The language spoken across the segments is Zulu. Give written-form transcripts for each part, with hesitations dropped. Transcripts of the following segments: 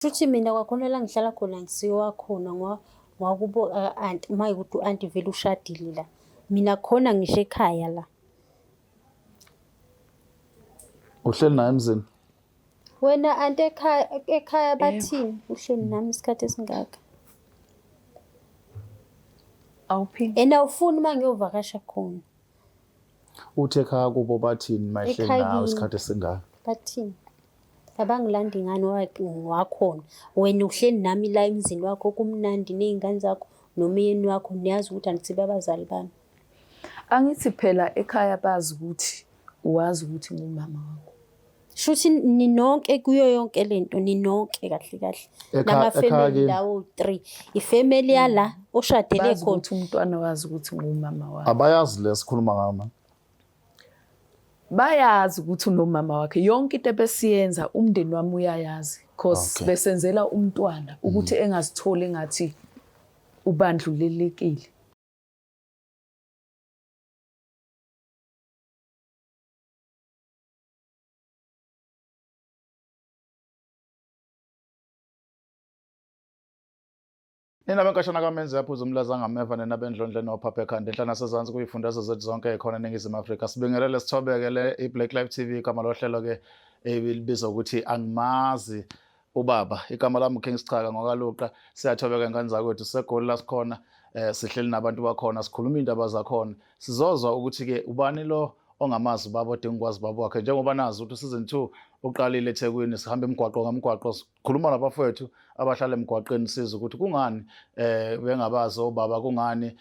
Shuthi mina kwakhona la ngihlala khona ngisiwakhona ngwakubo anti uma ukuthi u-anti vele ushadile la. Mina khona ngisho ekhaya la. Uhleli naye emzini? Wena anti ekhaya ekhaya bathini uhleli nami isikhathi esingaka? Awuphinde. And awufuni uma ngiyovakasha khona. Uthi ekhaya kubo bathini mayihleli Ekhaya nawe kini. isikhathi esingaka? Bathini? Abangilandi ngani wakhona. Wena uhleli nami la emzini wakho kumnandi ney'ngane zakho nomyeni wakho niyazi ukuthi anisibo abazali bami. Angithi phela ekhaya bazi ukuthi uwazi ukuthi ngumama wakho. Shuthi ninonke kuyo yonke lento ninonke kahle kahle. Ekhaya Nama-family kini? lawo 3. Ifamily yala oshadele Bazi khona. ukuthi umntwana wazi ukuthi ngumama wakhe. Abayazi le sikhuluma ngayo manje. Bayazi ukuthi unomama wakhe. Yonke into ebesiyenza umndeni wami uyayazi cause besenzela umntwana ukuthi engazitholi engathi ubandlulelekile. Nina benkashana kaMenzi yaphuza umlaza ngameva nina bendlondle nophapha ekhanda enhla nasezansi kuyifundazwe zethu zonke ekhona eNingizimu Afrika. Sibingelele sithobeke le iBlack Life TV igama lohlelo ke elibizwa ukuthi angimazi ubaba. Igama lami uKing Sichaka ngokaLuqa. Siyathobeka ingane zakwethu siseGoli la sikhona sihleli nabantu bakhona sikhuluma indaba zakhona. Sizozwa ukuthi ke ubani lo ongamazi ubaba odinga ukwazi ubaba wakhe njengoba nazi ukuthi season 2 uqalile eThekwini sihamba imigwaqo ngemigwaqo sikhuluma nabafowethu abahlala emgwaqeni sizwe ukuthi kungani bengabazi obaba kungani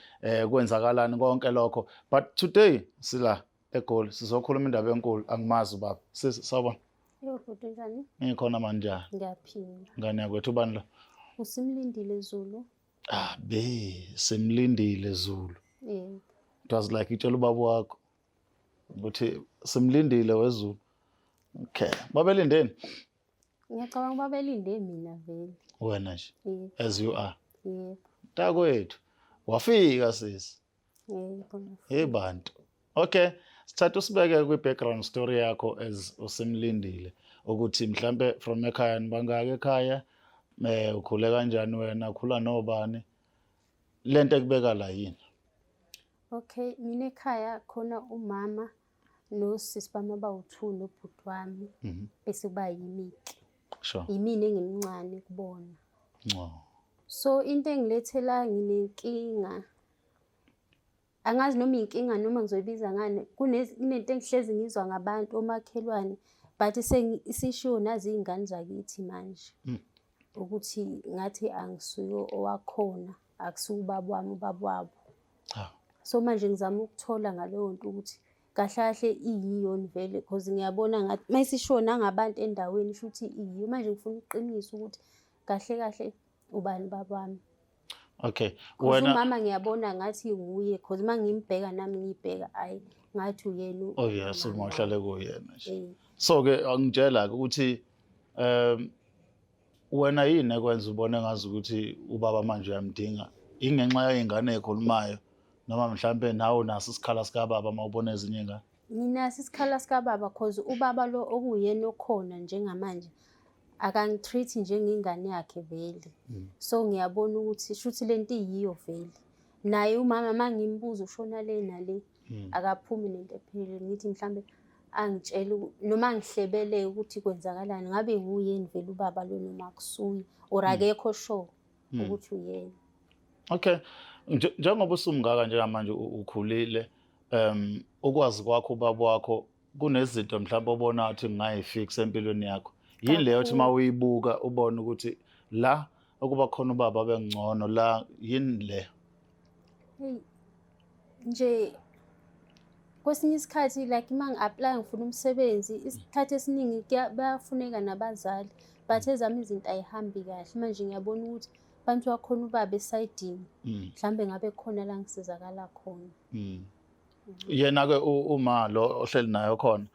kwenzakalani konke lokho but today sila eGoli sizokhuluma indaba enkulu angimazi ubaba. Sisi sawubona. Yebo bhuti njani? Ngikhona manje. Ngiyaphila. Ngane yakwethu ubani lo? Usimlindile Zulu. Ah be simlindile Zulu. Yebo. It was like itshela ubaba wakho ukuthi simlindile wezulu. Okay. Babelindeni? Ngiyacabanga babelinde mina vele. Wena nje. Yebo. As you are. Yebo. Mntakwethu wafika sisi. Yebo. Hey bantu. Okay, sithatha usibeke kwi background story yakho as usimlindile ukuthi mhlambe from ekhaya nibangaka ekhaya ukhule kanjani wena ukhula nobani lento ekubeka la yini? Okay, mina ekhaya khona umama nosisi bami abawu-2 nobhuti wami bese kuba yimi-ke. Yimina engimncane kubona. So into engilethela nginenkinga. Angazi noma inkinga noma ngizoyibiza ngani. Kunento engihlezi ngizwa ngabantu omakhelwane but isishiwo nazi iy'ngane zakithi manje. Ukuthi ngathi angisuye owakhona, akusuye ubaba wami ubaba wabo. So manje ngizama ukuthola ngaleyo nto ukuthi kahle kahle iyiyoni vele because ngiyabona ngathi mayisishiwo nangabantu endaweni shuthi iyiyo. Manje ngifuna ukuqinisa ukuthi kahle kahle ubani ubaba wami. Okay. Wena umama ngiyabona ngathi nguye because mangimbheka nami ngibheka ayi ngathi uyena. Oh yes, uma uhlale kuyena nje. So ke angitshela ukuthi wena yini ekwenza ubone ngazi ukuthi ubaba manje uyamdinga ingenxa yey'ngane ekhulumayo noma mhlambe nawe unaso isikhala sikababa uma ubona ezinye iy'ngane? Nginaso isikhala sikababa cause ubaba lo okuyena okhona njengamanje akangitreat njengengane yakhe vele. So ngiyabona ukuthi shuthi lento iyiyo vele. Naye umama mangimbuza ushona le nale akaphumi nento ephelele ngithi mhlambe angitshele noma ngihlebele ukuthi kwenzakalani ngabe nguyeni vele ubaba lo noma akusuye or akekho sure ukuthi uyena. Okay. Njengoba usumngaka njengamanje ukhulile ukwazi kwakho ubaba wakho kunezinto mhlawumbe obona ukuthi ngingayifix empilweni yakho. Yini leyo othi uma uyibuka ubone ukuthi la ukuba khona ubaba bengcono la yini le? Hey nje kwesinye isikhathi like uma ngi-apply ngifuna umsebenzi isikhathi esiningi bayafuneka nabazali but ezami izinto ayihambi kahle. Manje ngiyabona ukuthi bantu wakhona ubaba esayidini mhlambe ngabe khona la ngisizakala khona. Yena ke uma lo ohleli naye khona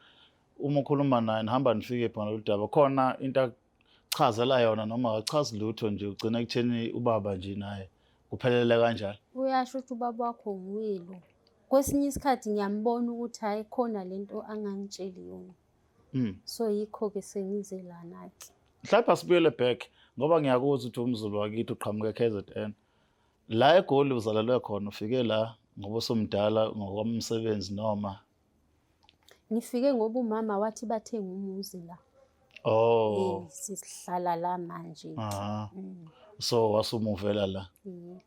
uma ukhuluma naye nihamba nifike phi ngalolu daba khona into achazela yona noma akachazi lutho nje ugcina ekutheni ubaba nje naye kuphelele kanjalo? Uyasho ukuthi ubaba wakho nguye lo. Kwesinye isikhathi ngiyambona ukuthi hayi khona lento angangitsheli yona. So yikho ke sengize lana ke. Mhlawumbe asibuyele back. Ngoba ngiyakuzwa ukuthi umZulu wakithi uqhamuka e-KZN. La eGoli uzalelwe khona, ufike la ngoba usumdala ngokomsebenzi noma? Ngifike ngoba umama wathi bathenga umuzi la. Oh. Sihlala la manje. Aha. So wasumuvela la. Yebo.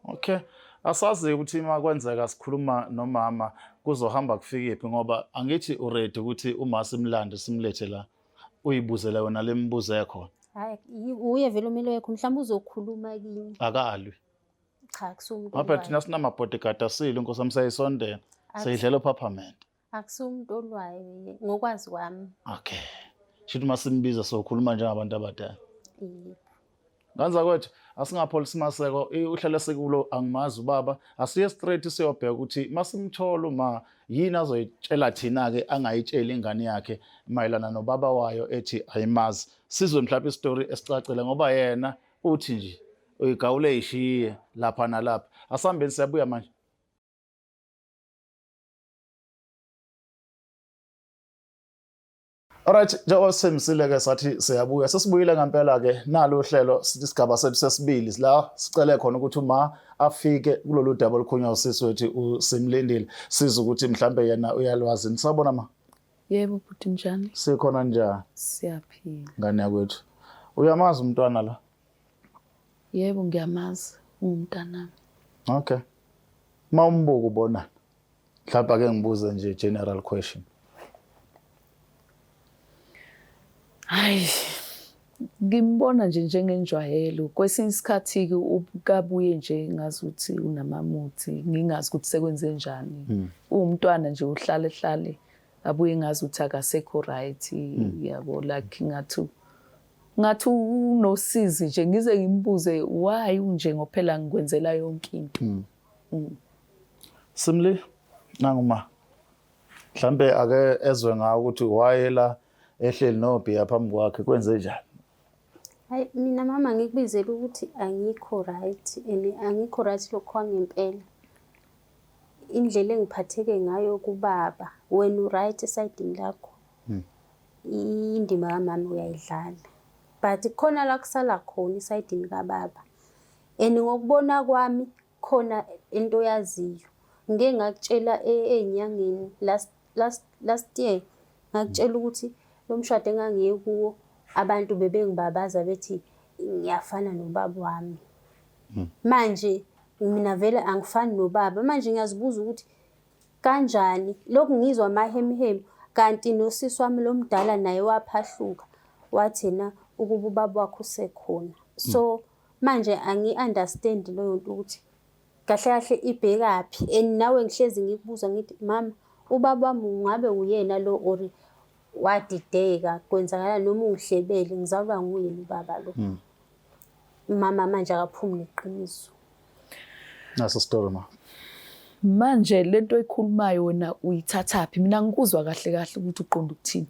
Okay. Asazi ukuthi uma kwenzeka sikhuluma nomama kuzohamba kufikephi, ngoba angithi uready ukuthi uma simlande simlethe la uyibuzele wena lembuzo ekhona. Hayi, uye vele umele wekho, mhlawumbe uzokhuluma kimi. Akalwi. Cha, kusumuntu. Ngapha thina sinama-bodyguard asile, inkosi yami seyisondela. Seyidlela uphaphament. Akusumuntu olwayo ngokwazi kwami. Okay. Shithi uma simbiza sokhuluma njengabantu abadala. Yebo. Nganza kwethu asingapholisi maseko uhlale sikulo angimazi ubaba, asiye straight siyobheka ukuthi masimthola uma yini azoyitshela thina-ke angayitsheli ingane yakhe mayelana nobaba wayo ethi ayimazi. Sizwe mhlawumbe isitori esicacile ngoba yena uthi nje uyigawule ishiye lapha nalapha. Asihambeni siyabuya manje. Alright, njengoba sithembisile-ke sathi siyabuya, sesibuyile ngempela-ke nalo uhlelo, isigaba sethu sesibili la sicele khona ukuthi uma afike kulolu daba olukhulunywa usisi wethu uSimlindile, sizwe ukuthi mhlambe yena uyalwazi. Nisabona ma? Yebo bhuti, njani? Sikhona njani? Siyaphila. Ngane yakwethu. Uyamazi umntwana la? Yebo ngiyamazi, ungumntanami. Okay. Uma umbuka ubonani? Mhlawumbe ake ngibuze nje general question. Hayi, ngimbona nje njengenjwayelo. Kwesinye isikhathi-ke ukabuye nje ngazuthi unamamuthi, ngingazi ukuthi sekwenze njani. Uwumntwana nje uhlale hlale abuye ngazuthi akasekho right, yabo, like ngathi unosizi nje, ngize ngimbuze why unje ngophela ngikwenzela yonke into. Simli, nanguma. Mhlambe ake ezwe ngawo ukuthi wayela ehleli nobhiya phambi kwakhe kwenze njani? Hayi mina mama ngikubizela ukuthi angikho right and angikho right lokho kwangempela. Indlela engiphatheke ngayo kubaba, wena u-right esayidini lakho. Indima kamama uyayidlala. But khona la kusala khona esayidini kababa. And ngokubona kwami khona into oyaziyo. Ngike ngakutshela ey'nyangeni last year, ngakutshela ukuthi lo mshado engangiye kuwo abantu bebengibabaza bethi ngiyafana nobaba wami. Manje mina vele angifani nobaba. Manje ngiyazibuza ukuthi kanjani lokhu ngizwa amahemuhemu, kanti nosisi wami lo mdala naye waphahluka wathi yena ukuba ubaba wakhe usekhona. So manje angi-understand leyo nto ukuthi kahle kahle ibhekaphi. And nawe ngihlezi ngikubuza ngithi mama ubaba wami ungabe uyena lo or wadideka kwenzakala noma ungihlebele, ngizalwa nguye ubaba lo. Mama manje akaphumi neqiniso. Naso story ma. Manje lento oyikhulumayo wena uyithathaphi? Mina ngikuzwa kahle kahle ukuthi uqonda ukuthini.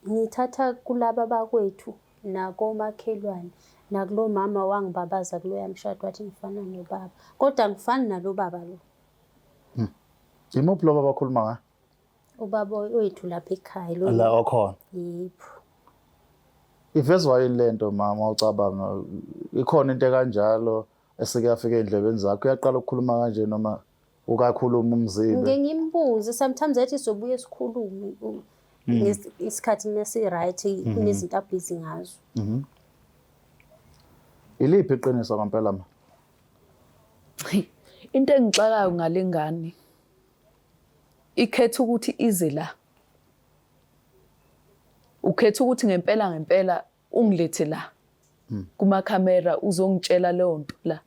Ngithatha kulaba bakwethu nakomakhelwane nakulo mama wangibabaza kuloya mshado wathi ngifana nobaba, kodwa angifani nalo baba lo. Imuphi lo baba okhuluma ngaye? Ubaba wethu lapha ekhaya lo. La okhona. Yebo. Ivezwa yini lento mama ucabanga ikhona into ekanjalo esike yafika ey'ndlebeni zakho, uyaqala ukukhuluma kanje noma ukakhuluma umzibe? Ngike ngimbuze sometimes ethi sobuye sikhulume isikhathi mesi-right kunezinto abhizi ngazo. Iliphi iqiniso ngempela ma? Into engixakayo ngale ngane ikhetha ukuthi ize la. Ukhetha ukuthi ngempela ngempela ungilethe la kumakhamera uzongitshela leyo nto la.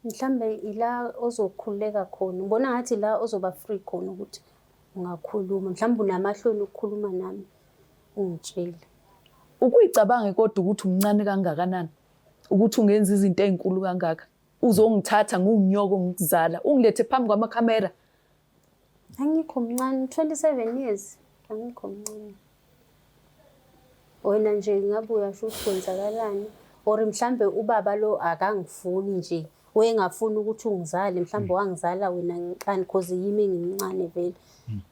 Mhlambe ila ozokhululeka khona, ngibona ngathi la ozoba free khona ukuthi ungakhuluma, mhlawumbe unamahloni ukukhuluma nami ungitshele. Ukuyicabange kodwa ukuthi umncane kangakanani ukuthi ungenza izinto ezinkulu kangaka, uzongithatha ngiwunyoko ngikuzala ungilethe phambi kwamakhamera. Angikho mncane, 27 years, angikho mncane. Wena nje ngabe uyasho ukuthi kwenzakalani, or mhlambe ubaba lo akangifuni nje, wayengafuni ukuthi ungizale, mhlambe wangizala wena ngiqani cause yimi engimncane vele.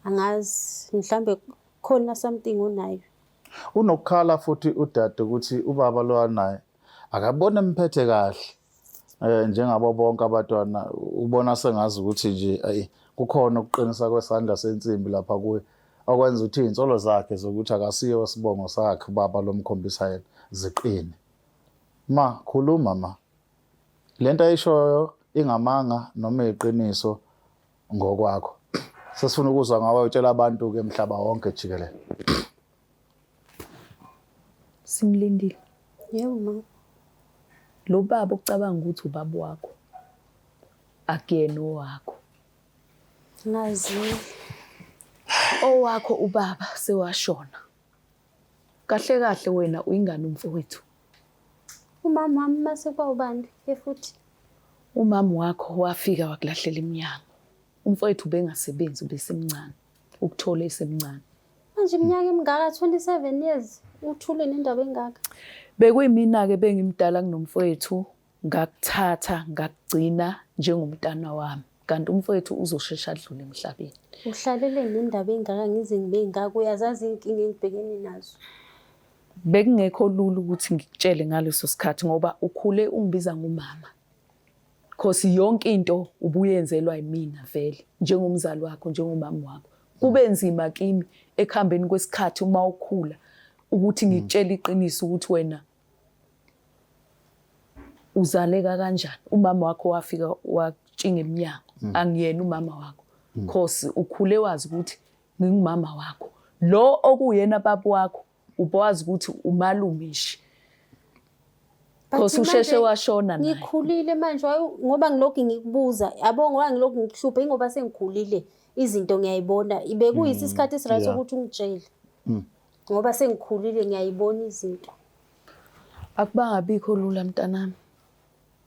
Angazi mhlambe khona something onayo. Unokukhala futhi udade ukuthi ubaba lo anaye Akabona emphethe kahle njengabo bonke abantwana, ubona sengazi ukuthi nje ayi kukhona ukuqinisa kwesandla sensimbi lapha kuye okwenza ukuthi iy'nsolo zakhe zokuthi akasiyo isibongo sakhe ubaba lomkhombisa yena ziqine. Ma, khuluma ma. Lento ayishoyo ingamanga noma iqiniso ngokwakho. Sesifuna ukuzwa ngawe utshela abantu-ke mhlaba wonke jikelele. Simlindile. Yebo ma. Lo baba ucabanga ukuthi ubaba wakho akuyena owakho. Ngazi. Owakho ubaba sewashona. Kahle kahle wena uyingane umfowethu. Umama wami mase kwawubani ke futhi? Umama wakho wafika wakulahlela iminyango. Umfowethu ubengasebenzi, ubesemncane. Ukuthole esemncane. Manje iminyaka emingaka, 27 years, uthule nendaba engaka. Bekuyimina-ke bengimdala kunomfowethu, ngakuthatha ngakugcina njengomntana wami. Kanti umfowethu uzoshesha adlule emhlabeni. Uhlalele nendaba engaka ngize ngibe ngaka, uyazazi iy'nkinga engibhekene nazo. Bekungekho lula ukuthi ngikutshele ngaleso sikhathi ngoba ukhule ungibiza ngomama. Cause yonke into ubuyenzelwa yimina vele njengomzali wakho, njengomama wakho. Kube nzima kimi ekuhambeni kwesikhathi uma ukhula ukuthi ngikutshele iqiniso ukuthi wena uzaleka kanjani. Umama wakho wafika watshinga eminyango, angiyena umama wakho. Cause ukhule wazi ukuthi ngingumama wakho. Lo okuyena baba wakho ubawazi ukuthi umalume nje. Cause usheshe washona naye. Ngikhulile manje ngoba ngilokhu ngikubuza, yabo ngoba ngilokhu ngikuhlupha ingoba sengikhulile izinto ngiyayibona. Bekuyisi isikhathi esiright ukuthi ungitshele. Ngoba sengikhulile ngiyayibona izinto. Akubangabikho lula mntanami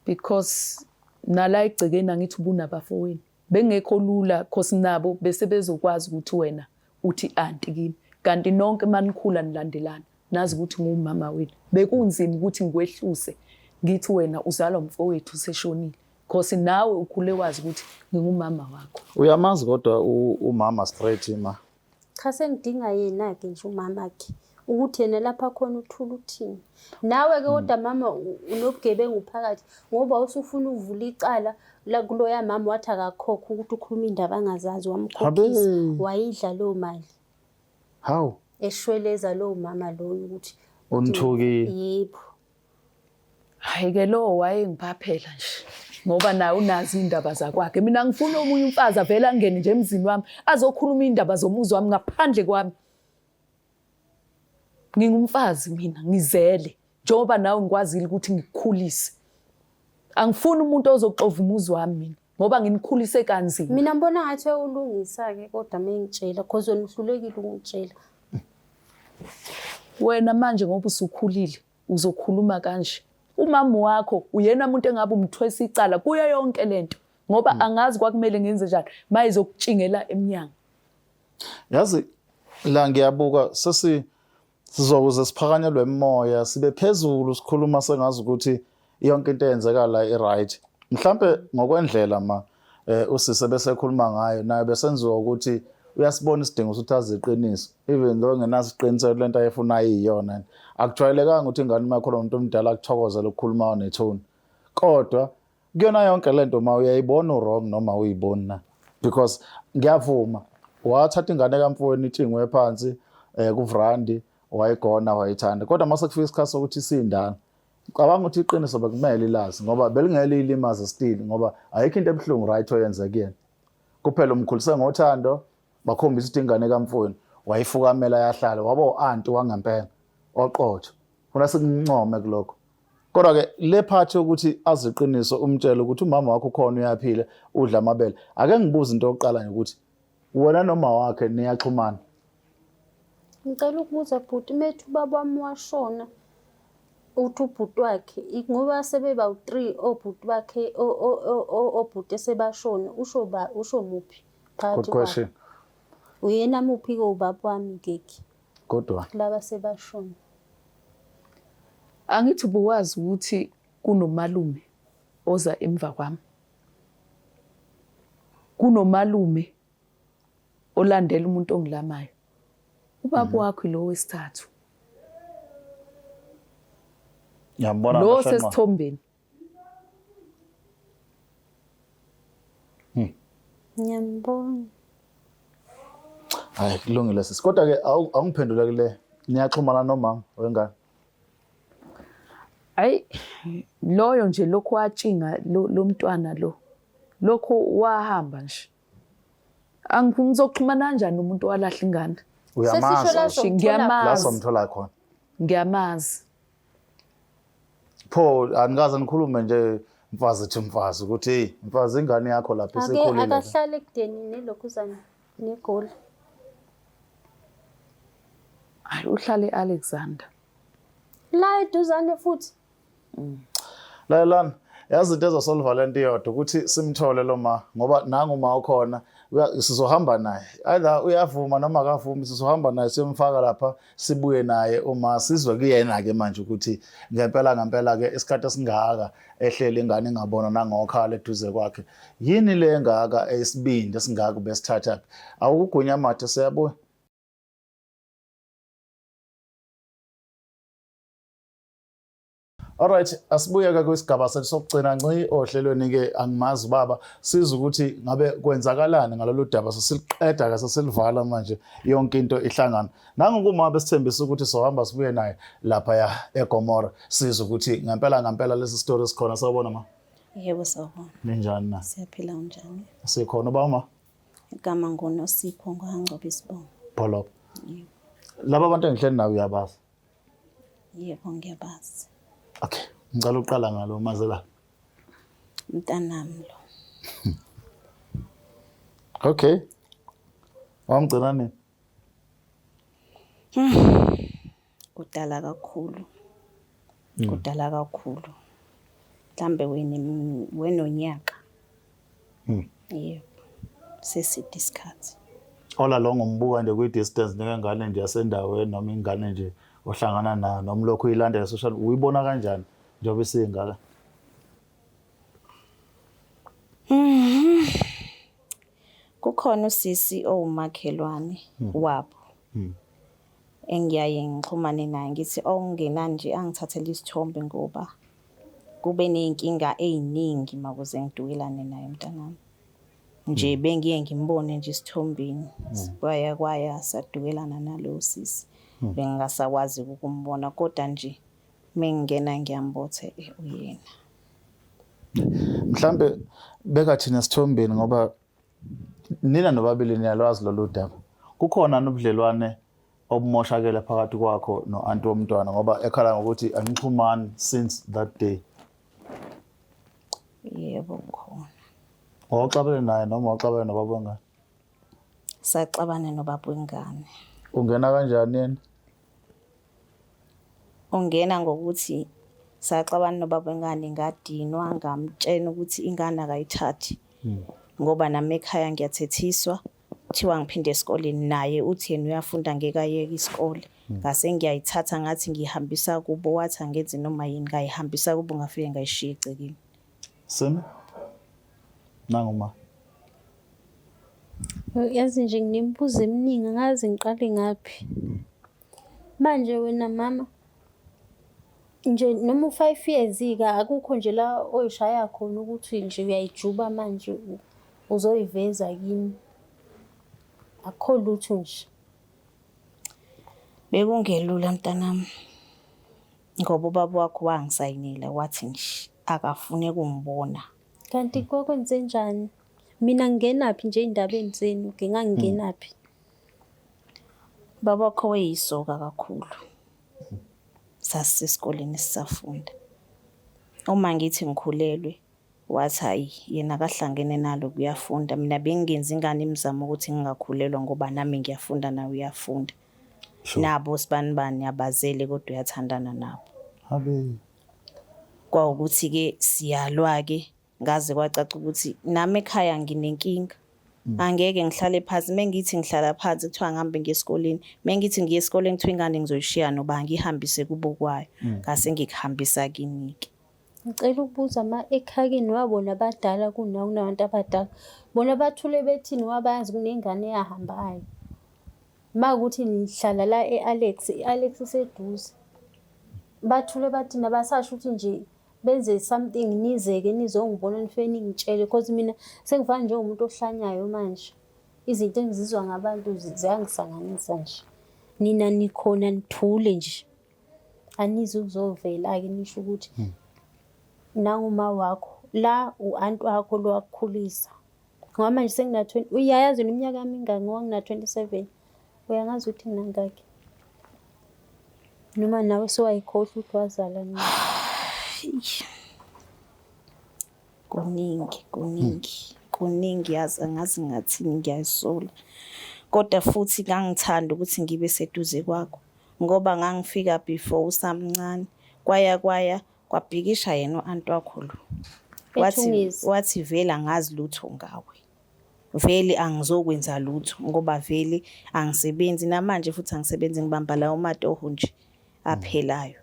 because nala egcekeni angithi ubunabafowenu. Bengekho lula cause nabo bese bezokwazi ukuthi wena uthi anti kimi. Kanti nonke manikhula nilandelana nazi ukuthi ngumama wenu. Bekunzima ukuthi ngikwehluse ngithi wena uzalwa umfowethu useshonile. Cause nawe ukhule wazi ukuthi ngingumama wakho. Uyamazi kodwa umama straight ma. Cha sengidinga yena-ke nje umama-ke ukuthi yena lapha khona uthula uthini. Nawe-ke kodwa mama unobugebengu phakathi ngoba usufuna ukuvula icala la kuloya mama wathi akakhokhe ukuthi ukhuluma indaba angazazi, wamkhokhisa wayidla leyo mali. Hawu. Eshweleza lowo mama loyo ukuthi unithukile. Yebo. Hayi ke lo wayengiphaphela nje ngoba naye unazi indaba zakwakhe. Mina ngifuna omunye umfazi avele angene nje emzini wami azokhuluma indaba zomuzi wami ngaphandle kwami. Ngingumfazi mina, ngizele njengoba nawe ngikwazile ukuthi ngikukhulise. Angifuni umuntu ozoxova umuzi wami mina ngoba nginikhulise kanzima. Mina ngibona ngathi uyawulungisa-ke kodwa mengitshela cause wena uhlulekile ukungitshela. Wena manje ngoba usukhulile uzokhuluma kanje. Umama wakho uyena umuntu engabe umthwesa icala kuyo yonke lento ngoba angazi kwakumele ngenze njani mayizokutshingela eminyango. Yazi la ngiyabuka sesi sizokuze siphakanyelwe emoya sibe phezulu sikhuluma sengazi ukuthi yonke into eyenzeka la i-right. Mhlambe ngokwendlela ma usise bese ekhuluma ngayo naye besenziwa ukuthi uyasibona isidingo sokuthi azi iqiniso even though engenaso isiqiniseko lento ayefuna iyiyona. Akujwayelekanga ukuthi ingane uma ikhuluma nomuntu omdala akuthokozele ukukhuluma nethoni. Kodwa kuyona yonke lento ma uyayibona u-wrong noma uyiboni na, because ngiyavuma wathatha ingane kamfowenu itshingwe phansi kuvrandi wayigona wayithanda, kodwa mase kufika isikhathi sokuthi isindana cabanga ukuthi iqiniso bekumele ilazi ngoba belingeke liyilimaze still, ngoba ayikho into ebuhlungu right oyenze kuyena. Kuphela umkhulise ngothando, bakhombisa ukuthi ingane kamfowenu wayifukamela yahlala waba u-anti wangempela oqotho. Funa sikumncome kulokho. Kodwa ke le part yokuthi aziqiniso umtshele ukuthi umama wakho ukhona uyaphila udla amabele. Ake ngibuze into yokuqala nje ukuthi wena noma wakhe niyaxhumana? Ngicela ukubuza bhuti, methu ubaba wami washona uthi ubhuti wakhe ngoba sebeba u3 obhuti bakhe obhuti esebashona usho ba usho muphi phakathi Good question. Uyena muphi ke ubaba wami ngeke? Kodwa laba sebashona. Angithi ubuwazi ukuthi kunomalume oza emva kwami. Kunomalume olandela umuntu ongilamayo. Ubaba wakho lo wesithathu. Ngiyambona Lo amehlo engqondo. sesithombeni. Ngiyambona. Hayi kulungile sisi. Kodwa ke awungiphendule kule. Niyaxhumana nomama wengane. Hayi loyo nje lokhu watshinga lo mntwana lo. Lokhu wahamba nje. Angizoxhumana kanjani nomuntu owalahla ingane? Uyamazi. Sesisho la somthola Ngiyamazi. La somthola khona. Ngiyamazi. Pho anikaze nikhulume nje mfazi thi mfazi ukuthi hey mfazi ingane yakho lapha Ake isikhulile. akahlale ekudeni nelokhuzana negoli. Hayi uhlale eAlexander. La eduzane futhi. Lalelani, yazi into ezosolva lento iyodwa ukuthi simthole lo ma ngoba nangu ma ukhona sizohamba naye either uyavuma noma akavumi sizohamba naye siyomfaka lapha sibuye naye uma sizwe kuyena ke manje ukuthi ngempela ngempela ke isikhathi esingaka ehleli ingane ingabona nangokhala eduze kwakhe yini le ngaka esibindi esingaka besithatha awukugunya amathe siyabuya. Alright, asibuye ke kwisigaba sethu sokugcina nci ohlelweni ke angimazi baba sizwe ukuthi ngabe kwenzakalani ngalolu daba sesiliqeda ke sesilivala manje yonke into ihlangana. Nangu kuma besithembisa ukuthi sohamba sibuye naye lapha ya eGomora sizwe ukuthi ngempela ngempela lesi story sikhona sawubona ma. Yebo sawubona. Ninjani na? Siyaphila unjani? Sikhona uba ma. Igama nguNosipho ngwaNgcobo isibongo. Pholo. Yebo. Laba abantu engihleli nawe uyabazi. Yebo ngiyabazi. Okay, ngicela uqala ngalo mazela. Mntanami lo. Okay. Wamgcina nini? Kudala kakhulu. Kudala kakhulu. Mhlambe wene wenonyaka. Yebo. Seside isikhathi. All along umbuka nje kwi-distance njengengane nje yasendaweni noma ingane nje ohlangana nayo noma lokhu uyilandela social uyibona kanjani njengoba isingaka? Kukhona usisi owumakhelwane wabo. Engiyaye ngixhumane naye ngithi okungenani nje angithathele isithombe ngoba kube ney'nkinga ey'ningi makuze ngidukelane naye mntanami. Nje bengiye ngimbone nje isithombeni kwaya kwaya sadukelana nalowo sisi. Bengingasakwazi ukumbona kodwa nje mengingena ngiyambothe uyena. Mhlambe beka thina sithombeni ngoba nina nobabili niyalwazi lolu daba. Kukhona nobudlelwane obumoshakele phakathi kwakho no-anti womntwana ngoba ekhala ngokuthi anixhumani since that day. Yebo khona. Wawuxabene naye noma wawuxabene nobaba wengane? Saxabana nobaba wengane. Ungena kanjani yena? Ungena ngokuthi saxabana nobaba wengane ngadinwa ngamtshela ukuthi ingane akayithathi. Ngoba nami ekhaya ngiyathethiswa kuthiwa ngiphinde esikoleni naye uthi yena uyafunda ngeke ayeke isikole. Ngase ngiyayithatha ngathi ngiyihambisa kubo wathi angenzi noma yini ngayihambisa kubo ngafike ngayishiya egcekeni. Simi? Nangu ma. Yazi nje nginemibuzo eminingi angazi ngiqale ngaphi. Manje wena mama nje noma u-5 years ke akukho nje la oyishaya khona ukuthi nje uyayijuba manje uzoyiveza kimi. Akukho lutho nje. Bekungelula mntanami. Ngoba ubaba wakho wangisayinela wathi nje akafune ukungibona. Kanti kwakwenze njani? Mina ngingenaphi nje ey'ndabeni zenu? Ngingangingenaphi? Baba wakho wayeyisoka kakhulu. Sasisesikoleni sisafunda. Uma ngithi ngikhulelwe wathi hayi yena akahlangene nalo kuyafunda. Mina bengingenzi ingane imizamo ukuthi ngingakhulelwa ngoba nami ngiyafunda nawe uyafunda. Nabo sibanibani abazele kodwa uyathandana nabo. Habe. Kwawukuthi ke siyalwa ke ngaze kwacaca ukuthi nami ekhaya nginenkinga. Angeke ngihlale phansi mengithi ngihlala phansi kuthiwa ngihambe ngiye esikoleni mengithi ngiye esikoleni kuthiwa ingane ngizoyishiya noba ngihambise kubo kwayo ngase ngikuhambisa kinike. Ngicela ukubuza ma ekhaya wabona abadala kunawe kunabantu abadala. Bona bathule bethini ngoba bayazi kunengane eyahambayo. Makuwukuthi nihlala la e-Alex, i-Alex iseduze. Bathule bathi nabasasho ukuthi nje benze something nize-ke nizongibona nifike ningitshele cause mina sengifana njengomuntu ohlanyayo manje. Izinto engizizwa ngabantu ziyangisanganisa nje. Nina nikhona nithule nje. Anizi ukuzovela-ke nisho ukuthi nanguma wakho la u-anti wakho lo wakukhulisa. Ngoba manje sengina-20 uyayazi wena iminyaka yami ingaki ngoba ngina-27. Uyangazi ukuthi nginangaki? Noma nawe sewayikhohlwa ukuthi wazala nini. Kuningi, kuningi, kuningi yazi angazi ngathini ngiyayisola. Kodwa futhi ngangithanda ukuthi ngibe seduze kwakho ngoba ngangifika before usamncane. Kwaya kwaya kwabhikisha yena u-anti wakho lo. Wathi Ethungezi. wathi vele angazi lutho ngawe. Vele angizokwenza lutho ngoba vele angisebenzi namanje futhi angisebenzi ngibamba lawo matoho nje aphelayo.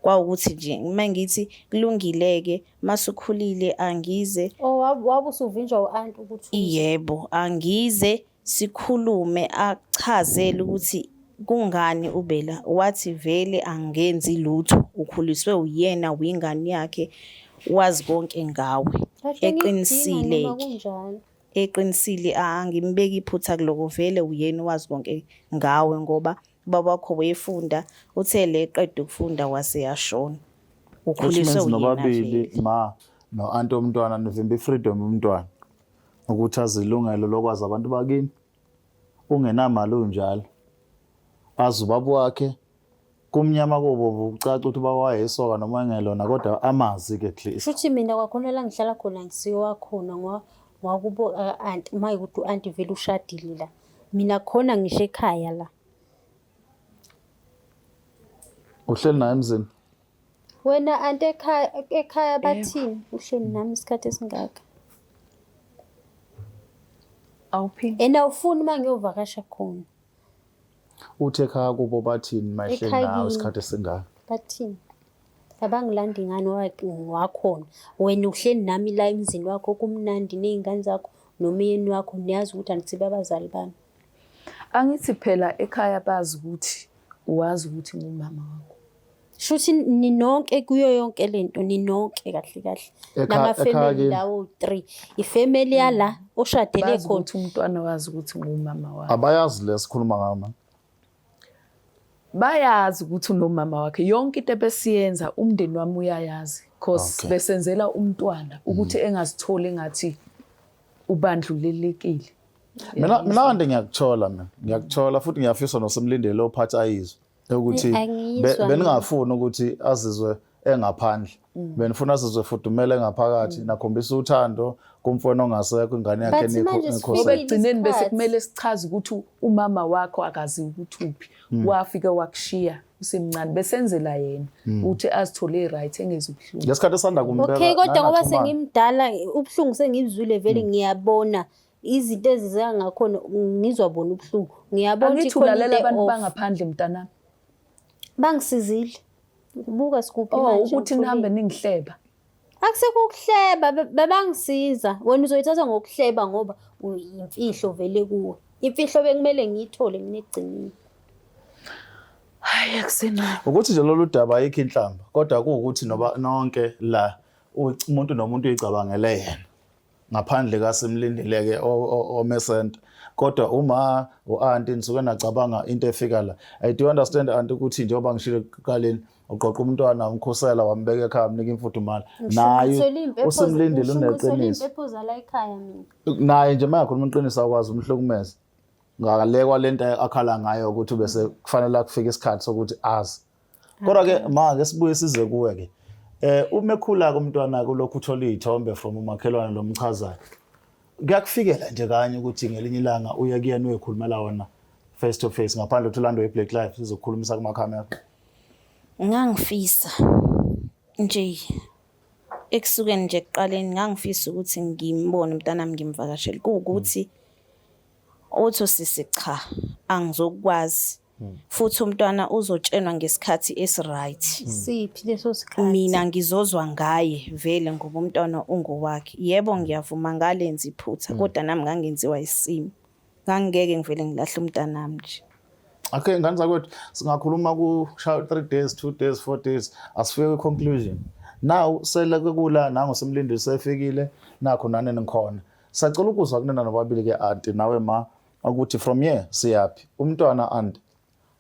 Kwawukuthi nje uma ngithi kulungile-ke masukhulile angize Oh wabe usuvinjwa u-anti ukuthi uze. Yebo, angize sikhulume achazele ukuthi kungani ubela wathi vele angenzi lutho ukhuliswe uyena uyingane yakhe wazi konke ngawe Kahle ngikudinga eqinisile noma ke kunjalo. eqinisile angimbeki iphutha kuloko vele uyena wazi konke ngawe ngoba ubaba wakho wayefunda uthe le qeda ukufunda wase yashona Which ukhuliswe means uyena nobabili vele ma no-anti womntwana nivimba i-freedom yomntwana ukuthi azi ilungelo lokwazi abantu bakini ungenamali unjalo azi ubaba wakhe kumnyama kubo kucaca ukuthi ubaba wayeyisoka noma engelona kodwa amazi-ke at least Shuthi mina kwakhona la ngihlala khona ngisiyo wakhona ngwakubo anti uma ukuthi u-anti vele ushadile la. Mina khona ngisho ekhaya la. Uhleli naye emzini? Wena anti ekhaya ekhaya bathini uhleli nami isikhathi esingaka? Awuphinde. And awufuni uma ngiyovakasha khona. Uthi ekhaya kubo bathini uma ehleli Ekhaya nawe kini. isikhathi esingaka? Bathini? Abangilandi ngani wakhona. Wena uhleli nami la emzini wakho kumnandi ney'ngane zakho nomyeni wakho niyazi ukuthi anisibo abazali bami. Angithi phela ekhaya bazi ukuthi wazi ukuthi ngumama wakho. Shuthi ninonke kuyo yonke lento ninonke kahle kahle. Ekhaya- Nama ekhaya family kini? lawo 3. Ifamily yala oshadele Bazi khona. ukuthi umntwana wazi ukuthi ngumama wakhe. Abayazi le sikhuluma ngayo manje. Bayazi ukuthi unomama wakhe. Yonke into ebesiyenza umndeni wami uyayazi cause besenzela umntwana ukuthi engazitholi engathi ubandlulelekile. Mina mina kanti ngiyakuthola mina. Ngiyakuthola futhi ngiyafisa nosemlindeli ophathi ayizwe ukuthi Angiyizwa mina. beningafuni ukuthi azizwe engaphandle. Benifuna azizwe fudumele ngaphakathi nakhombisa uthando kumfowenu ongasekho ingane yakhe But manje nikho sifikile Ngoba ekugcineni bese isikhathi. kumele sichaze ukuthi umama wakho akazi ukuthi uphi. Wafika wakushiya usemncane besenzela yena ukuthi azithole right engezi ubuhlungu. Ngesikhathi esanda kumbeka Okay kodwa ngoba nanaxhumana. sengimdala ubuhlungu sengibuzwile vele ngiyabona izinto ezizeka ngakhona ngizwa bona ubuhlungu. Ngiyabona ukuthi Angithi khona ulalela into abantu off. bangaphandle mntanami. Bangisizile. Buka sikuphi Oh manje ukuthi nihambe ngithulile. ningihleba. Akusekho ukuhleba bebangisiza. Wena uzoyithatha ngokuhleba ngoba uyimfihlo vele kuwe. Imfihlo bekumele ngiyithole mina ekugcineni. Hayi akusenayo. Ukuthi nje lolu daba ayikho inhlamba kodwa kuwukuthi noba nonke la umuntu nomuntu uyicabangele yena ngaphandle kasimlindile-ke omesenta kodwa uma u-anti nisuke nacabanga into efika la. I do understand anti ukuthi njengoba ngishilo ekuqaleni uqoqa umntwana umkhusela wambeka ekhaya umnika imfudumalo naye Ngishunqiselwe iy'mpepho usimlindile ngishunqiselwe uneqiniso iy'mpepho zala ekhaya mina. Naye nje uma ngakhuluma iqiniso akwazi umhlukumeza ngakalekwa lento akhala ngayo ukuthi bese kufanele kufike isikhathi sokuthi azi. Kodwa ke ma ke sibuye size kuwe ke. Uma ekhula ke umntwana kulokhu uthola izithombe from umakhelwane lomchazayo. Kuyakufikela nje kanye ukuthi ngelinye ilanga uye kuyena uyokhulumela wona face to face ngaphandle ukuthi ulandwe iBlack Life sizokhulumisa kuma camera. Ngangifisa nje ekusukeni nje ekuqaleni ngangifisa ukuthi ngimbone umntanami ngimvakashele kuwukuthi uthi usisi cha angizokwazi futhi umntwana uzotshenwa ngesikhathi esi-right. Siphi leso sikhathi? Mina ngizozwa ngaye vele ngoba umntwana ungowakhe. Yebo ngiyavuma ngalenza iphutha kodwa nami ngangenziwa isimo. Ngangingeke ngivele ngilahle umntanami nje. Okay, ngane zakwethu, singakhuluma ku 3 days, 2 days, 4 days, asifike kwi conclusion. Now sele kula nango Simlindi sefikile, nakho nani nikhona. Sacela ukuzwa kunina nobabili ke, auntie nawe ma, ukuthi from here siyaphi? Umntwana, auntie,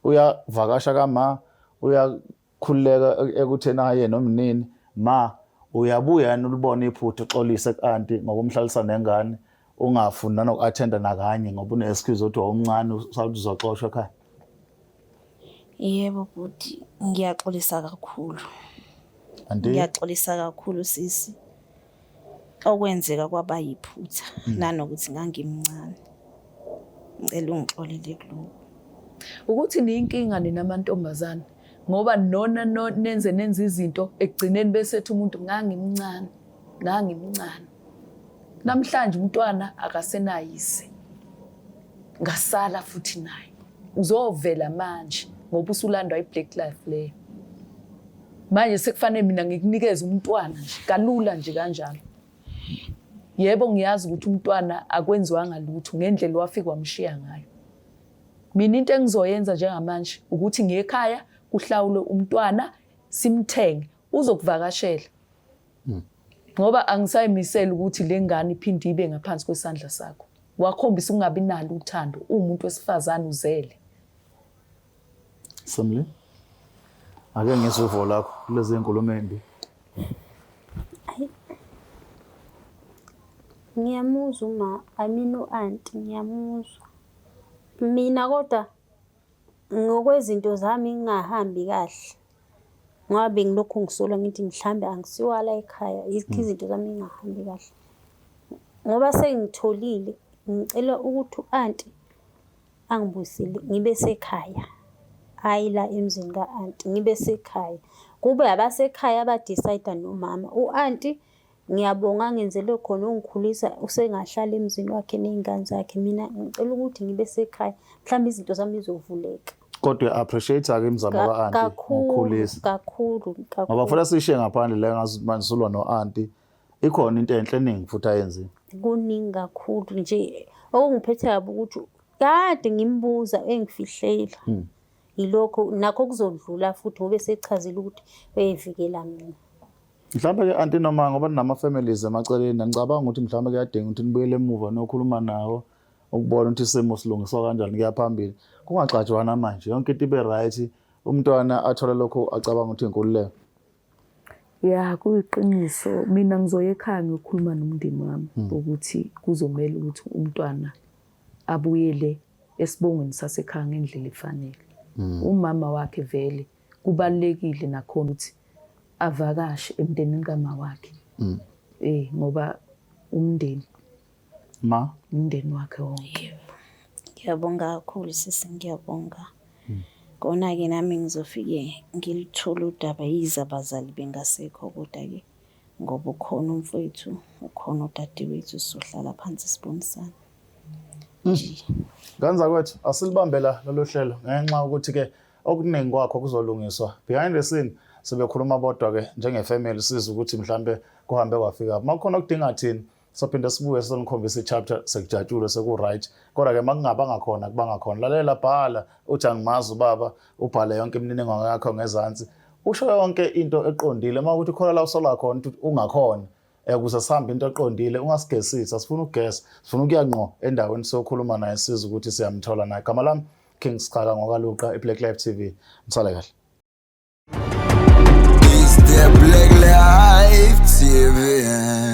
uyavakasha kama, uyakhululeka ekutheni aye nomnini? Ma, uyabuya yini ulibone iphutha, uxolise ku-auntie ngokumhlalisa nengane, ungafuni nanoku-attenda nakanye ngoba une-excuse ukuthi wawumncane, usawuthi uzoxoshwa ekhaya? Yebo bhuti, ngiyaxolisa kakhulu. Auntie? Ngiyaxolisa kakhulu sisi. Okwenzeka kwaba yiphutha nanokuthi ngangimncane. Ngicela ungixolele kuloko. Ukuthi niyinkinga nina amantombazane, ngoba nona no, nenze nenze izinto, ekugcineni besethi umuntu ngangimncane, ngangimncane. Namhlanje umntwana akasenayise, ngasala futhi naye uzovela manje ngoba usulandwa i-Black Life leyo. Manje sekufanele mina ngikunikeze umntwana nje kalula nje kanjalo. Yebo, ngiyazi ukuthi umntwana akwenziwanga lutho ngendlela wafika wamshiya ngayo. Mina into engizoyenza njengamanje ukuthi ngiye ekhaya, kuhlawulwe umntwana, simthenge, uzokuvakashela, ngoba angisayimisela ukuthi le ngane iphinde ibe ngaphansi kwesandla sakho. Wakhombisa ukungabi nalo uthando, uwumuntu wesifazane uzele. Samli, ake ngizwe uvo lakho kulezi nkulumo embi. Ngiyamuzwa uma, I mean u-auntie, ngiyamuzwa. Mina kodwa ngokwezinto zami ngingahambi kahle. Ngoba bengilokhu ngisola ngithi mhlambe angisiwa la ekhaya, yikho izinto zami ngingahambi kahle. Ngoba sengitholile, ngicela ukuthi u-auntie angibuyisele ngibe sekhaya. Hhayi la emzini ka-auntie, ngibe sekhaya. Kube abasekhaya aba-decide-a nomama. U-auntie ngiyabonga angenzele khona ungikhulisa, usengahlala emzini wakhe ney'ngane zakhe. Mina ngicela ukuthi ngibe sekhaya, mhlawumbe izinto zami zizovuleka. Kodwa uya-appreciate-ke imizamo ka-auntie Kakhulu, ngokukhulisa? Kakhulu, Ngoba kakhulu. futhi asishiye ngaphandle la ngazi manje sulwa no-auntie. Ikhona into enhle eningi futhi ayenzile. Kuningi kakhulu nje. Okungiphethe kabi ukuthi kade ngimbuza engifihlela. Yilokho nakho kuzodlula futhi ngoba esechazile ukuthi uyayivikela mina. Mhlawumbe ke auntie noma ngoba ninama families emaceleni, ngicabanga ukuthi mhlawumbe kuyadinga ukuthi nibuyele emuva nokhuluma nawo ukubona ukuthi isimo silungiswa kanjani kuya phambili. Kungaxatshwana manje, yonke into ibe right, umntwana athole lokho acabanga ukuthi inkululeko. Ya, kuyiqiniso. Mina ngizoya ekhaya ngiyokhuluma nomndeni wami ukuthi kuzomela ukuthi umntwana abuyele esibongweni sasekhaya ngendlela efanele. Umama wakhe vele kubalulekile nakhona ukuthi avakashe emndenini kama wakhe. Ngoba umndeni Ma, umndeni wakhe wonke. Ngiyabonga kakhulu sisi, ngiyabonga. Kona-ke nami ngizofike ngilithole udaba, yize abazali bengasekho, kodwa-ke ngoba ukhona umfowethu, ukhona udadewethu, sizohlala phansi sibonisane. Nje. Ngane zakwethu, asilibambe la lolu hlelo ngenxa yokuthi ke okuningi kwakho kuzolungiswa behind the scene, sebekhuluma bodwa ke njengefamily, sizwe ukuthi mhlambe kuhambe kwafika. Makukhona okudinga thina, sophinde sibuye sizonikhombisa i-chapter sekujatshulwe, seku-right. Kodwa-ke makungabanga khona, kubanga khona. Lalela, bhala uthi angimazi ubaba, ubhale yonke imininingwane yakho ngezansi, usho yonke into eqondile. Uma ukuthi khona la usola khona ukuthi ungakhona, ukuze sihambe into eqondile, ungasigesisi, asifuna ukugesa, sifuna ukuya ngqo endaweni siyokhuluma naye, size ukuthi siyamthola naye. Gama lami King Sixaka ngokaLuqa, i-Black Life TV. Msale kahle. It's the Black Life TV.